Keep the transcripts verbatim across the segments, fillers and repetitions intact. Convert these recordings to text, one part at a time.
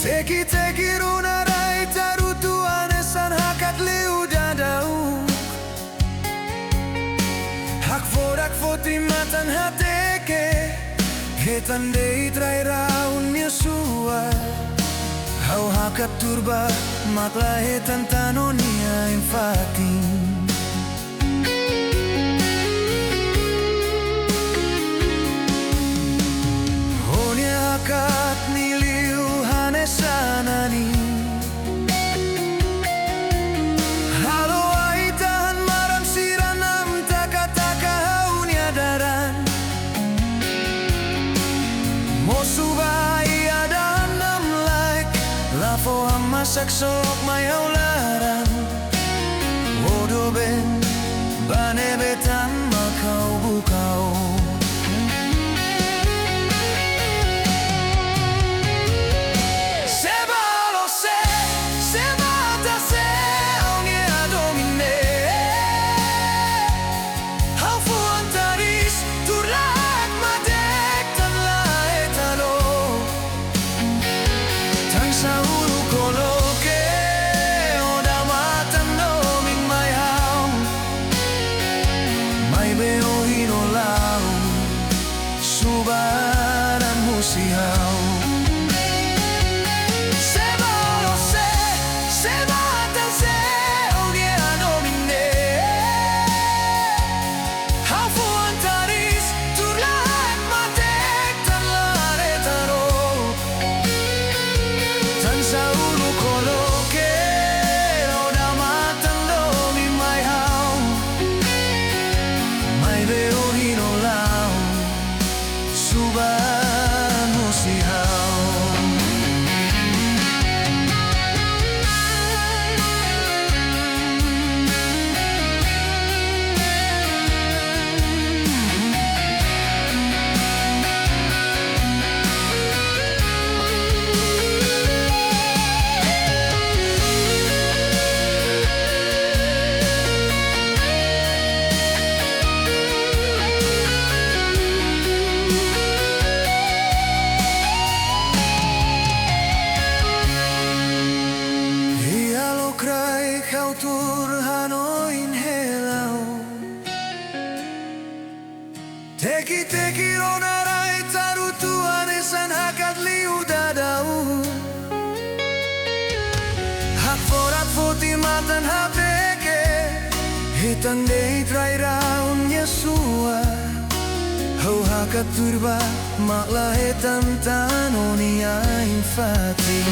Teki-teki rona rai tarutu hanesan hakat liu daudaun. Hakfodak foti matan hateke, hetan de'it rai-rahun nia suar. Ha'u hakat tuir ba mak la hetan tan ó-nia ain-fatin. Ó-nia hakat ne'e liu hanesan anin. Halo ai-tahan maran sira namtaka-taka ha'u-nia dalan. Mosu ba iha dalan namlaek, la fó hamnasek solok mai ha'u laran. Ó doben ba ne'ebé tan mak ha'u buka ó. Se balun sé, se matan sé, ó-nia domin ne'e. Ha'u fuan tanis, tuir laek mateek tan la hetan ó. Tansá uluk ó loke, ó-nia matan domin mai ha'u. Maibé ohin ó la'o, subaran husi ha'u. Se balun sé, se matan sé, ó-nia domin ne'e. Ha'u fuan tanis, tuir laek mateek tan la hetan ó. Tansá uluk ó loke, ó-nia matan domin mai ha'u. Maibé ohin ó la'o, subaran husi ha'u. Iha lokraik ha'u tuur hanoin hela ó. Teki-teki rona rai tarutu hanesan hakat liu daudaun. Hakfodak foti matan hateke, hetan de'it rai-rahun nia suar. Ha'u hakat tuir ba mak la hetan tan ó-nia ain-fatin.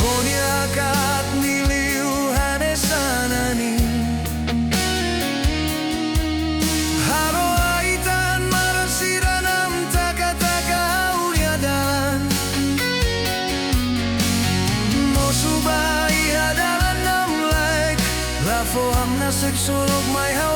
Ó-nia hakat ne'e liu hanesan anin. Halo ai-tahan maran sira namtaka-taka ha'u-nia dalan. Mosu ba iha dalan namlaek, la fó hamnasek solok mai ha'u